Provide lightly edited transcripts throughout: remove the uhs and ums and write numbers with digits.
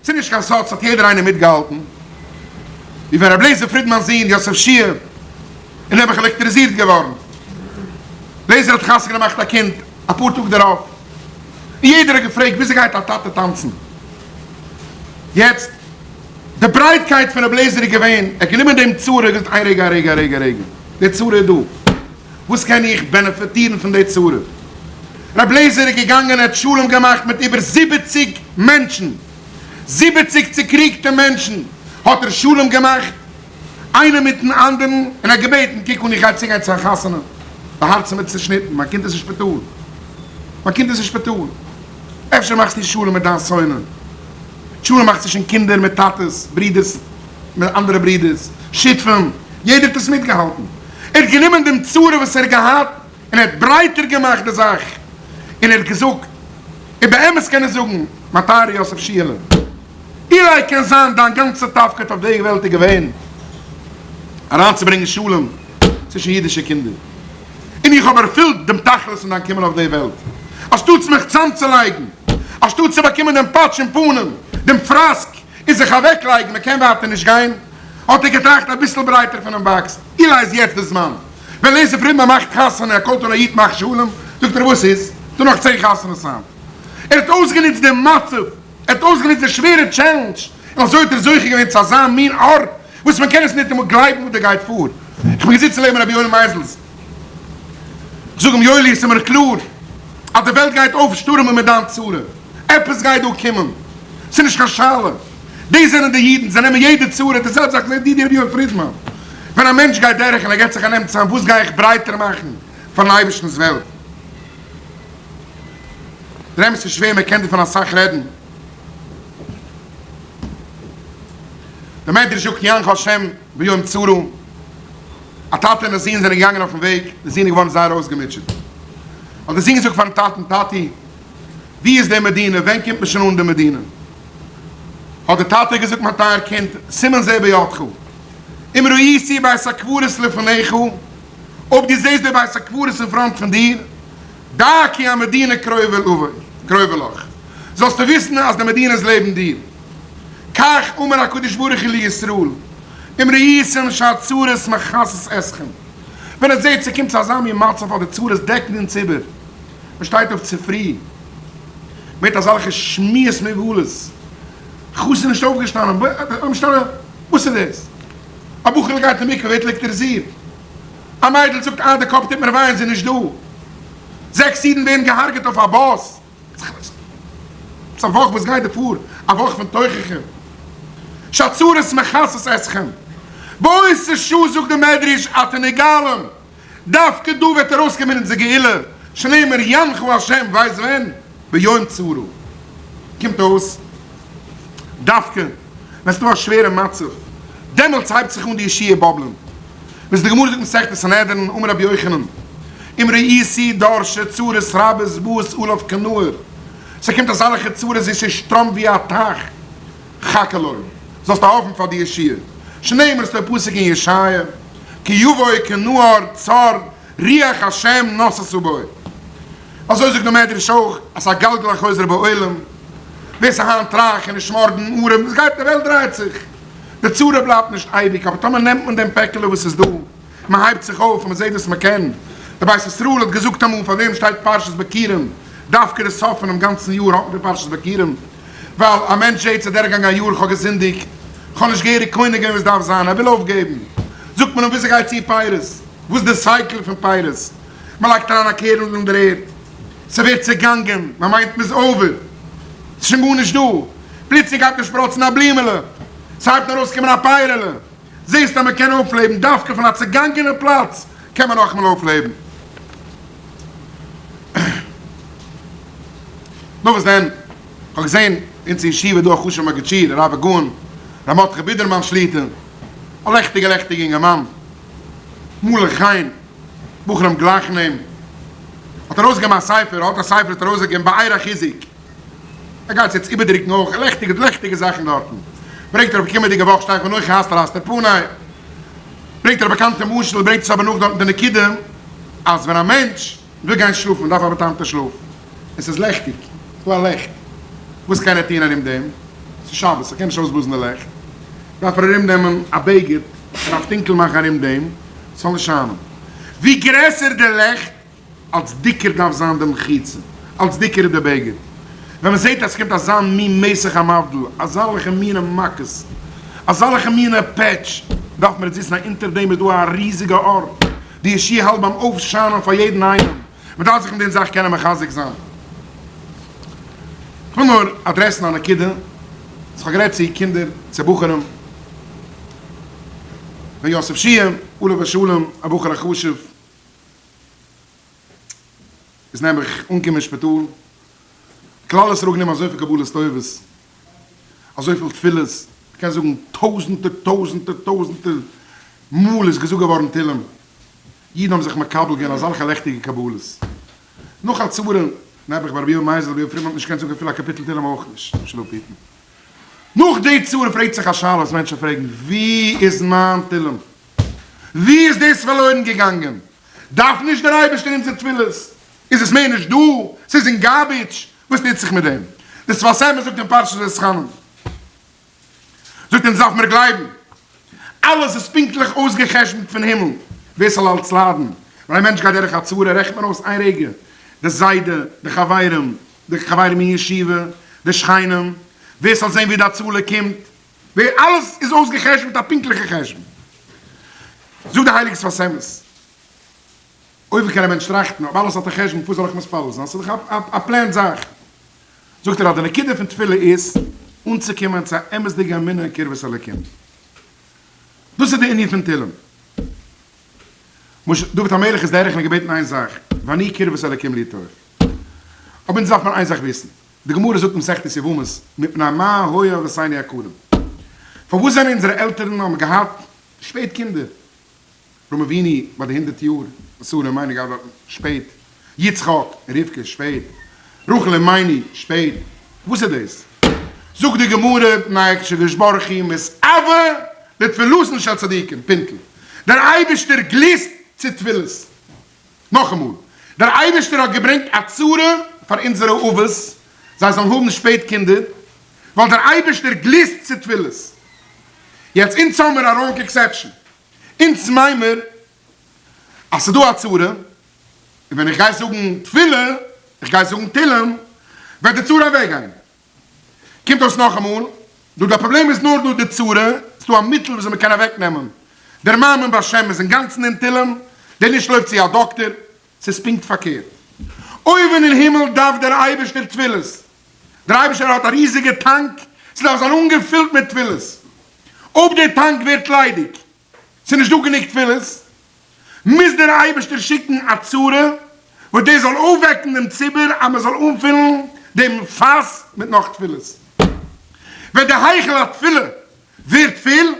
ס'איז נישט קיין סוד, ס'האט יעדער איינער מיטגעהאלטן ווי ווען רבי לעזער פרידמאן'ס זון יוסף שיע איז נעבעך עלעקטריזירט געווארן. לעזער האט חתונה געמאכט א קינד אפאר טאג דערויף, און יעדער האט געפרעגט וויאזוי גייט א טאטע טאנצן יעצט. די ברייטקייט פון רבי לעזער איז געווען, ער האט גענומען דעם צרה און געזאגט איין רגע א רגע א רגע א רגע, די צרה איז דא, וואס קען איך בענעפיטירן פון די צרה? רבי לעזער איז געגאנגען ער האט שלום געמאכט מיט איבער זיבעציג מענטשן, זיבעציג צוקריגטע מענטשן האט ער שלום געמאכט איינער מיטן אנדערן, און ער האט געבעטן, קוק אן איך גיי צוגיין צו א חתונה, די הארץ איז מיר צושניטן, מיין קינד איז אין שפיטאל, מיין קינד איז אין שפיטאל, אפשר מאכסטו שלום מיט דיין שונא? שלום מאכט צווישן קינדער מיט טאטעס, ברידערס מיט אנדערע ברידערס, שותפים, יעדער האט עס מיטגעהאלטן. ער האט גענומען דעם צרה וואס ער האט געהאט און ער האט ברייטער געמאכט די זאך, און ער האט געזאגט, און באמת קען ער זאגן, מיין טייערע יוסף שיעלע, אולי קען זיין דיין גאנצע תפקיד אויף די וועלט איז געווען אריינצוברענגען שלום צווישן אידישע קינדער, און איך האב ערפילט דעם תכלית פון דיין קומען אויף די וועלט, אנשטאטס מיך צאמצולייגן, אנשטאט צו באקומען דעם פאטש אין פנים, דעם פראסק, און זיך אוועקלייגן, מען קען ווייטער נישט גיין, האט ער געטראכט אביסל ברייטער פונעם box, אולי איז יעצט די זמן, ווען לעזער פרידמאן מאכט חתונה, ער call ט אן א איד מאך שלום, זאגט ער וואס איז? ס'דא נאך צען חתונות היינט. ער האט אויסגענוצט דעם מצב, ער האט אויסגענוצט די שווערע challenge, און אזוי האט ער זוכה געווען צו אזא מין אור, וואס מען קען עס ניטאמאל גלייבן וואס דא גייט פאר. איך בין געזיצן לעבן רבי יואל מייזעלס, איך זאג אים יואלי עס איז מיר קלאר אז די וועלט גייט אויפשטורעמען מיט דיין צרה, עפעס גייט דא קומען, ס'איז נישט קיין שאלה, דאס זענען די אידן, זיי נעמען יעדע צרה, די זעלבע זאך זעט דידי רבי יואל פרידמאן, ווען א מענטש גייט דורך און ער געבט זיך א נעם צאם וואס גיי איך ברייטער מאכן פארן אייבערשטנ'ס וועלט. דער אמת איז שווער, מען קען דערפון אסאך רעדן. דער מדרש זאגט יענך השם ביום צרה, א טאטע און א זון זענען געגאנגען אויפן וועג, דער זון איז געווארן זייער אויסגעמוטשעט, האט דער זון געזאגט פארן טאטן, טאטי, ווי איז די מדינה, ווען קומט מען שוין אן די מדינה? האט דער טאטע געזאגט, מיין טייער קינד, סימן זה בידך, אם ראיתי בית הקברות לפניך, אויב דו זעסט די בית הקברות אין front פון דיר, דע כי המדינה קרובה לך, זאלסטו וויסן אז די מדינה איז לעבן דיר. כך אמר הקדוש ברוך הוא לישראל, אם ראיתם שהצרות מכסות אתכם, ווען עטס זעט ס'קומט צו אזא מין מצב אז די צרות דעקן אונז איבער, מען שטייט אויף צופרי מיט אזעלכע שמועות מבהולות, חתן איז נישט אויפגעשטאנען, וואס איז דאס? א בחור'ל גייט אין מקווה ווערט עלעקטעריזירט, א מיידל זאגט אה די קאפ טוט מיר וויי און זי איז נישט דא, זעקס אידן ווערן געהארגעט אויף א באס. ס'איז א וואך וואס גייט דא פאר, א וואך פון תוכחה. שהצרות מכסות אתכם. באותה שעה זאגט די מדרש אתם נגאלים, דווקא דא וועט ארויסקומען אונזער גאולה, שנאמר ינחו ה' ווייסט ווען? ביום צרה. קומט אויס דווקא ווען ס'דא א שווערע מצב, דעמאלטס הייבט זיך אן די ישועה באבלען. וואס די גמרא זאגט מסכת סנהדרין, אמר רבי יוחנן, אם ראיתי דור שצרות רבות באות עליו כנהר, ס'קומט אזאלעכע צרות ווי ס'שטראמט ווי א טייך, חכה לו, זאלסטו האפן פאר די ישועה, שנאמר ס'דא פסוק אין ישעיה, כי יבוא כנהר צר רוח השם נססה בו. אזוי זאגט די מדרש אויך, אז ס'איז א גלגל החוזר בעולם, ווער ס'איז היינט רייך איז נישט מארגן ארעם, עס גייט די וועלט דרייט זיך. די צרה בלייבט נישט אייביג, אבער טאמער נעמט מען דעם פעקעלע וואס איז דא, מען הייבט זיך אויף און מען זעט וואס מען קען. דער בית ישראל האט געזאגט אמאל, פאר וועם שטייט פרשת ביכורים? דווקא די סוף פונעם גאנצן יאר האט מען די פרשת ביכורים, ווייל א מענטש זעט ס'איז דורכגעגאנגען א יאר, כ'האב געזינדיגט, כ'האב נישט געהעריג קונה געווען וואס דארף זיין, ער וויל אויפגעבן. זאגט מען אים וויאזוי גייט צו פירות? וואס איז די cycle פון פירות? מען לייגט אריין א קערנדל אין דער ערד, ס'ווערט צעגאנגען, מען מיינט מ'איז over, ס'איז שוין גארנישט דא, פלוצלינג הייבט אן שפראצן א בלימעלע, ס'הייבט אן ארויסקומען א פייערעלע, זעסט אז מ'קען אויפלעבן, דווקא פון א צעגאנגענע פלאץ קען מען נאכאמאל אויפלעבן. נאר וואס דען, כ'האב געזען אונז אין ישיבה דא א חשוב'ע מגיד שיעור, הרב הגאון ר' מרדכי בידערמאן שליט"א, א לעכטיגע לעכטיגע אינגערמאן, מלא חן, בחורים גלייכן אים, האט ארויסגעגעבן א ספר, האט א ספר האט ארויסגעגעבן באר החיזוק, ער גייט עס יעצט איבערדרוקן אויך, לעכטיגע לעכטיגע זאכן דארטן, ברענגט ער אויף קומענדיגע וואך שטייט ואנכי הסתר אסתיר פני, ברענגט ער א באקאנטע משל, ברענגט עס אבער נאך דארטן די נקודה, אז ווען א מענטש וויל גיין שלאפן דארף ער א באטעמטע שלאף, עס איז לעכטיג, ס'איז דא א לעכט, וואס קען ער טון ארום דעם? ס'איז שבת, איך קען נישט אויסבלאזן די לעכט, דארף ער ארום נעמען א בגד און דארף טונקל מאכן ארום דעם, ס'זאל נישט שיינען. ווי גרעסער די לעכט, אלס דיקער דארף זיין די מחיצה, אלס דיקער איז די בגד. ווען מען זעט אז ס'קומט אזא מין מסך המבדיל, אזאלעכע מינע מכות, אזאלעכע מינע פעטש, דארף מען עס וויסן אז אונטער דעם איז דא א ריזיגע אור, די ישועה האלט ביים אויפשיינען פאר יעדן איינעם, מען דארף זיך מיט דעם זאך קענען מחזק זיין. כ'וויל נאר אדרעסן א נקודה, וואס כ'האב גערעדט צו קינדער, צו בחורים, ווען יוסף שיע, עליו השלום, א בחור א חשוב, איז נעבעך אנגעקומען אין שפיטאל, כלל ישראל גענומען אזויפיל קבלות טובות, אזויפיל תפילות, מ'קען זאגן טויזענטער טויזענטער טויזענטער מאל איז געזאגט געווארן תהלים, אידן האבן זיך מקבל געווען אזאלכע לעכטיגע קבלות, נאך א צרה, נעבעך ביי רבי יואל מייזעלס רבי יואל פרידמאן האט נישט געקענט זאגן אפילו א קאפיטל תהלים אויך נישט, אפשר אפהיטן. נאך די צרה פרעגט זיך א שאלה וואס מענטשן פרעגן, ווי איז מיין תהלים? ווי איז דאס פארלוירן געגאנגען? דארף נישט דער אייבערשטער אונזער תפילות? איז עס מער נישט דא? ס'איז אין garbage? וואס טוט זיך מיט דעם? די שפת אמת זאגט אין פרשת ואתחנן, זאגט אונז דארף מיר גלייבן, אלעס איז פונקטליך אויסגע'חשבונ'ט פון הימל, ווער ס'זאל אלץ ליידן, ווען א מענטש גייט דורך א צרה רעכנט מען אויס איין רגע, די זיידע, די חברים, די חברים אין ישיבה, די שכנים, ווער ס'זאל זען ווי די הצלה קומט, ווער אלעס איז אויסגע'חשבונ'ט א פונקטליכע חשבון. זאגט די הייליגע שפת אמת, אויב קען א מענטש טראכטן אויב אלעס האט א חשבון פארוואס זאל איך מתפלל זיין, ס'איז דאך א planned זאך. זאגט ער אז די נקודה פון תפילה איז אנצוקומען צו א אמת'דיגע אמונה אין קרבת אלוקים. דאס איז די ענין פון תהלים. משה, דוד המלך איז דורך און האט געבעטן איין זאך, ואני קרבת אלוקים לי טוב. אבער אונז דארף מען איין זאך וויסן, די גמרא זאגט אין מסכת יבמות, מפני מה היו אבותינו עקרים? פארוואס זענען אונזערע עלטערן האבן געהאט שפעט קינדער? אברהם אבינו ביי די הונדערט יאר, שרה אמנו געהאט דארטן שפעט, יצחק און רבקה שפעט, רחל אמנו שפעט, וואס איז דאס? זאגט די גמרא, מפני שהקדוש ברוך הוא מתאווה לתפילתן של צדיקים, פינטל. דער אייבערשטער גליסט צו תפילות. נאכאמאל, דער אייבערשטער האט געברענגט א צרה פאר אונזערע אבות זיי זאלן האבן שפעט קינדער, ווייל דער אייבערשטער גליסט צו תפילות. יעצט אונז האמיר א wrong exception, אונז מיינמיר אז ס'דא א צרה, און ווען איך גיי זאגן תפילה, איך גיי זאגן תהלים, וועט די צרה אוועקגיין. קומט אויס נאכאמאל, דא די פראבלעם איז נאר דא די צרה, ס'דא א מיטל וויאזוי מ'קען אוועקנעמען, דער מאמין בהשם איז אינגאנצן אין תהלים, דער נישט לויפט צו א דאקטער, ס'איז פונקט פארקערט. אויבן אין הימל דארף דער אייבערשטער תפילות, דער אייבערשטער האט א ריזיגע טאנק, ס'דארף זיין אנגעפילט מיט תפילות, אויב דער טאנק ווערט ליידיג, ס'איז נישט דא גענוג תפילות, מוז דער אייבערשטער שיקן א צרה וואס דאס זאל אויפוועקן דעם ציבור אז מען זאל אנפילן דעם פאס מיט נאך תפילות. ווען די היכל התפילה ווערט פול,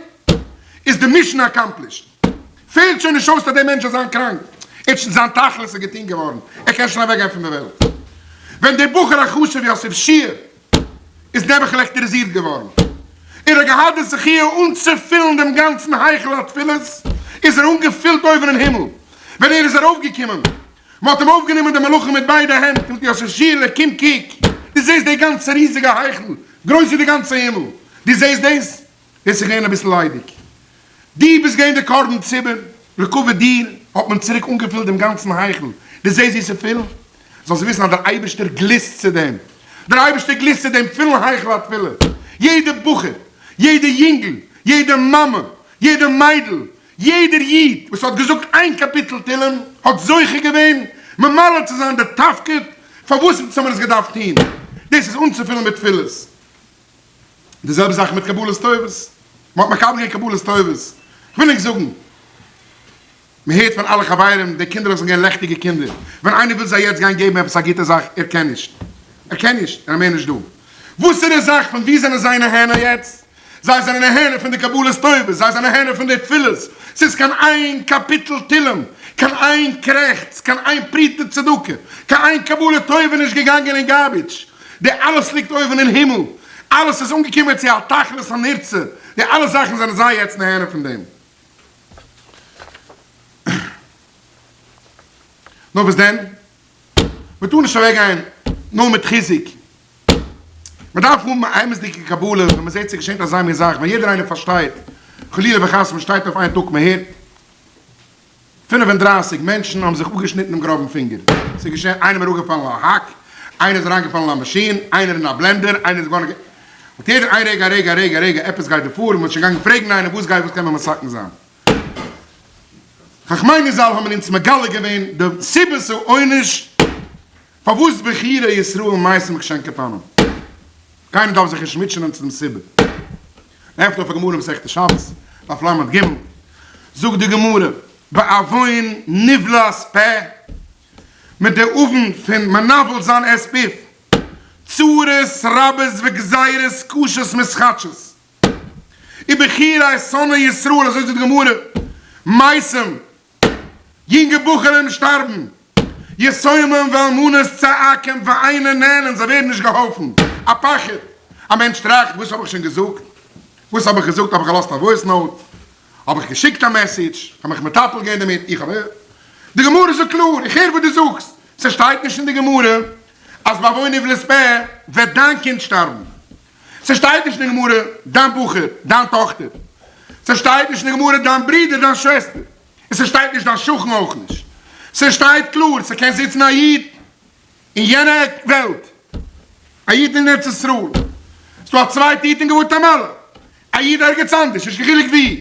איז די mission accomplished. פעלט שוין נישט אויס אז דער מענטש זאל זיין קראנק, ער האט שוין זיין תכלית איז געטון געווארן, ער קען שוין אוועקגיין פון די וועלט. ווען דער בחור החשוב יוסף שיע איז נעבעך עלעקטעריזירט געווארן. ער האט געהאט די זכיה אנצופילן דעם גאנצן היכל התפילות, איז ער אנגעפילט אויבן אין הימל. ווען ער איז ארויפגעקומען, מען האט אים אויפגענומען די מלאכים מיט ביידע הענט און יוסף שיעלע קום קוק, דו זעסט די גאנצע ריזיגע היכל, גרויס ווי די גאנצע הימל, דו זעסט דאס? דאס איז געווען אביסל ליידיג. דו ביסט געווען די קרבן ציבור, לכבוד דיר האט מען צוריק אנגעפילט דעם גאנצן היכל, דו זעסט ווי ס'איז פול? זאלסט וויסן אז דער אייבערשטער גליסט צו דעם, דער אייבערשטער גליסט צו דעם פולן היכל התפילה, יעדע בחור, יעדע יונגל, יעדע מאמע, יעדע מיידל, יעדער איד וואס האט געזאגט איין קאפיטל תהלים האט זוכה געווען ממלא צו זיין די תפקיד פארוואס אונז האבן עס געדארפט טון, דאס איז אנצופילן מיט תפילות. די זעלבע זאך מיט קבלות טובות, מען האט מקבל געווען קבלות טובות, כ'וויל ענק זאגן, מען הערט פון אלע חברים, די קינדערלעך זענען געווען לעכטיגע קינדער, ווען איינער וויל זיי יעצט גיין געבן עפעס א גוטע זאך, ער קען נישט, ער קען נישט, ער איז מער נישט דא. וואסערע זאך, פון וואו זענען זיי נהנה יעצט? זיי זענען נהנה פון די קבלות טובות, זיי זענען נהנה פון די תפילות, ס'איז קיין איין קאפיטל תהלים, קיין איין קרעכץ, קיין איין פרוטה צדקה, קיין איין קבלה טובה נישט געגאנגען אין garbage, די אלעס ליגט אויבן אין הימל, אלעס איז אנגעקומען צו א תכלית הנרצה, די אלע זאכן זענען זיי יעצט נהנה פון דעם. נאר וואס דען? מען טאר נישט אוועק גיין נאר מיט חיזוק. מען דארף האבן א אמת'דיגע קבלה ווען מען זעט ס'געשענט אזא מין זאך, ווען יעדער איינער פארשטייט, חלילה וחס מען שטייט אויף איין טאג מען הערט 35 מענטשן האבן זיך אפגעשניטן דעם גראבן פינגער, ס'איז געשען, איינעם איז אראפגעפאלן א האק, איינער איז אריינגעפאלן אין א מאשין, איינער אין א blender, איינער איז געווארן, האט יעדער איין רגע א רגע א רגע א רגע עפעס גייט דא פאר, מען האט שוין געגאנגען פרעגן איינעם וואס גייט וואס קען מען מתקן זיין. חכמינו ז"ל האבן אונז מגלה געווען די סיבת העונש פארוואס בחורי ישראל מתים כשהן קטנים. קיינער דארף זיך נישט מוטשענען צו דעם סיבה. עפענט אויף א גמרא מסכת שבת, דף ל"ג, זאגט די גמרא, בעוון נבלת פה, מיט די עוון פון מנבל זיין את פיו, צרות רבות וגזירות קשות מתחדשות, ובחורי שונאי ישראל, אזוי זאגט די גמרא, מתים, יונגע בחורים שטארבן, יתומים ואלמנות צועקים ואינן נענין, זיי ווערן נישט געהאלפן, א פחד, א מענטש טראכט, וואס האב איך שוין געזאגט, וואס האב איך געזאגט, האב איך געלאזט א voice note, האב איך געשיקט א message, איך האב מיך מטפל געווען דערמיט, איך האב. די גמרא זאגט קלאר, איך הער וואס דו זאגסט, ס'שטייט נישט אין די גמרא אז בעוון נבלת פה וועט דיין קינד שטארבן, ס'שטייט נישט אין די גמרא דיין בחור, דיין טאכטער, ס'שטייט נישט אין די גמרא דיין ברודער, דיין שוועסטער, און ס'שטייט נישט דיין שכן אויך נישט, ס'שטייט קלאר ס'קען זיצן א איד אין יענע עק וועלט, א איד אין ארץ ישראל, ס'דא א צווייטע איד אין גוואטעמאלע, א איד ערגעץ אנדערש, נישט קיין חילוק וואו,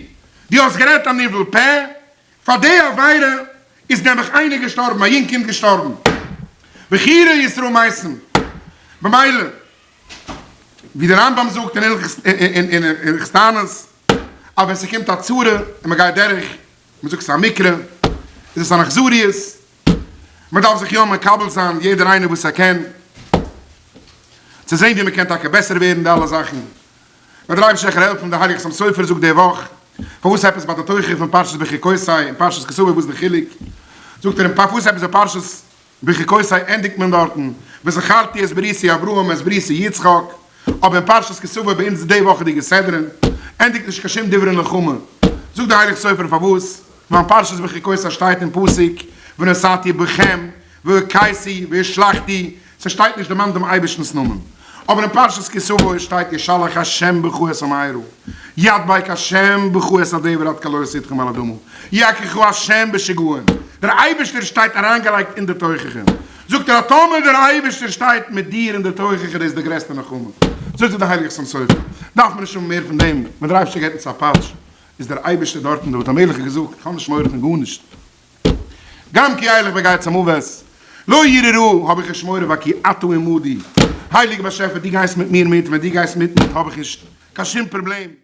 דו האסט גערעדט א ניבול פה, פאר די עבירה איז נעבעך איינער געשטארבן, א יונג קינד געשטארבן, בחורי ישראל מתים, במילא ווי דער רמב"ם זאגט אין הלכות תענית, אז ווען ס'קומט א צרה און מ'גייט דורך, מ'זאגט ס'איז א מקרה, איז עס אן אכזריות, מ'דארף זיך יא מקבל זיין יעדער איינער וואס ער קען, צו זען ווי מ'קען טאקע בעסער ווערן די אלע זאכן, וועט דער אייבערשטער העלפן, דער הייליגער חתם סופר זאגט די וואך, פארוואס עפעס ביי די תוכחה פון פרשת בחוקותי און פרשת כי תבוא וואס איז די חילוק, זאגט ער פארוואס עפעס ביי פרשת בחוקותי ענדיגט מען דארטן וזכרתי את בריתי אברהם את בריתי יצחק, אבער אין פרשת כי תבוא ביי אונז די וואכעדיגע סדרה ענדיגט נישט קיין שום דברי נחמה, זאגט די הייליגע סופר פארוואס, ווייל אין פרשת בחוקותי שטייט אין פסוק ונתתי בכם והכיתי והשלחתי, ס'שטייט נישט דערמאנט דעם אייבערשטנ'ס נאמען, אבער אין פרשת כי תבוא שטייט ישלח ה' בך את המארה, ידבק ה' בך את הדבר עד כלות אתכם על אדמה, יככה ה' בשגעון, דער אייבערשטער שטייט אריינגעלייגט אין די תוכחה, זאגט ער אז טאמער דער אייבערשטער שטייט מיט דיר אין די תוכחה דאס איז די גרעסטע נחמה, אזוי זאגט דער הייליגער חתם סופר, דארף מען נישט האבן מער פון דעם, ווען דער אייבערשטער געבט אונז א פאטש איז דער אייבערשטער דארטן, דוד המלך האט געזאגט איך האב נישט מורא פון גארנישט. גם כי אלך בגיא צלמוות, לא אירא רע, האב איך נישט מורא ווייל כי אתה עמדי. הייליגער באשעפער דו גייסט מיט מיר מיט, ווען דו גייסט מיט מיט האב איך נישט קיין שום פראבלעם.